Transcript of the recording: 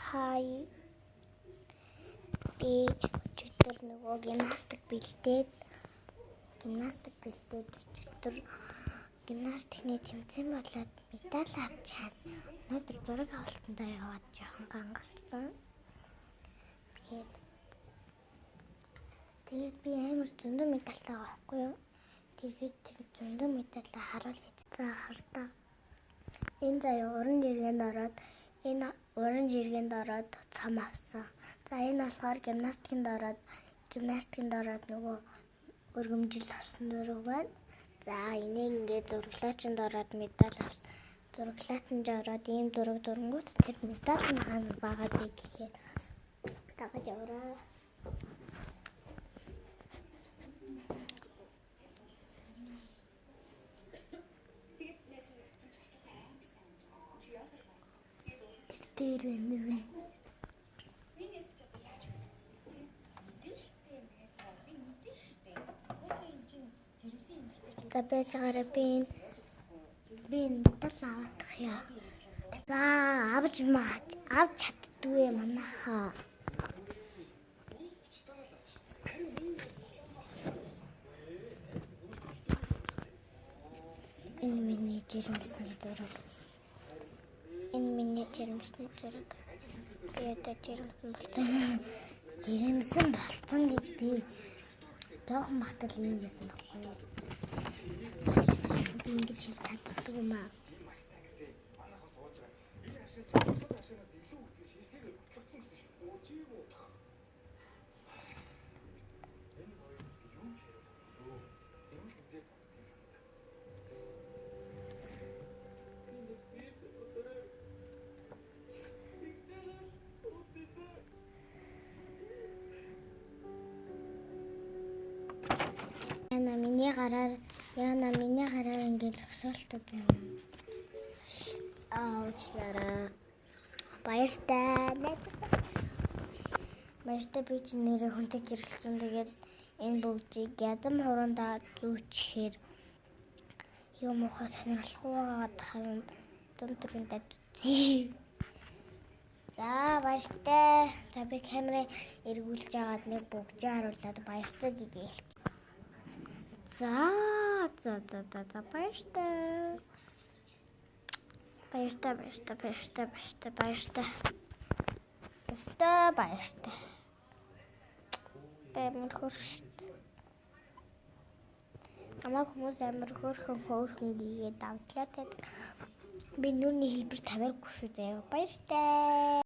Хай. Би өчигдөр нөгөө гимнастик бэлдээд өчигдөр гимнастикны тэмцээн болоод медаль авчаад өнөөдөр зураг авалтандаа яваад жоохон гангарсан. Тэгээд би амар зөндөө медальтай байгаа байхгүй юу? Тэгээд тэр зөндөө медальаа харуул. За хартаа. Энэ заяа уран жиргэнд ороод энэ уран жиргэнд ороод цам авсан. За энэ болохоор гимнастикэнд ороод нөгөө өргөмжил авсан зураг байна. За энийг ингээд зураглаачинд ороод медаль авсан. Зураглаачинд ороод ийм зураг дурангуут тэр медаль нь хаана байгаа бэ гэхээр дагаж яваарай. Тэр байна. За байж байгаараа би энэ медаль аваадах яа. За авч чаддгүй манайхаа. Энэ миний жирэмсний зураг. Энэ миний жирэмсний зураг. Би одоо жирэмсэн болсон. Жирэмсэн болсон гэж би жоохон багтал юм яасан байхгүй юу? Би ингэж хэлж чаддаг юм аа. Яна миний гараар ингээд зогсоолтод юм. Уучлаарай. Баяртай. Баяртай, би чинь нэрээ хүнтэй гэрэлцэн. Тэгээд энэ бүгдийг ядам хуруундаа зүүчихээр юм ухаа сонирхолтой харин дүн төрөндөө зүзье. За баяртай. За би камераа эргүүлж агаад нэг бүгжээ харуулад баяртай гэгээл. За баяртай. Баяртай. Баяртай. Амар хөрш. Намайг хүмүүс амар хөөрхөн гээгээд давтлаад байдаг. Би нүрийн хэлбэр тавиаргүй шүү заяа. Баяртай.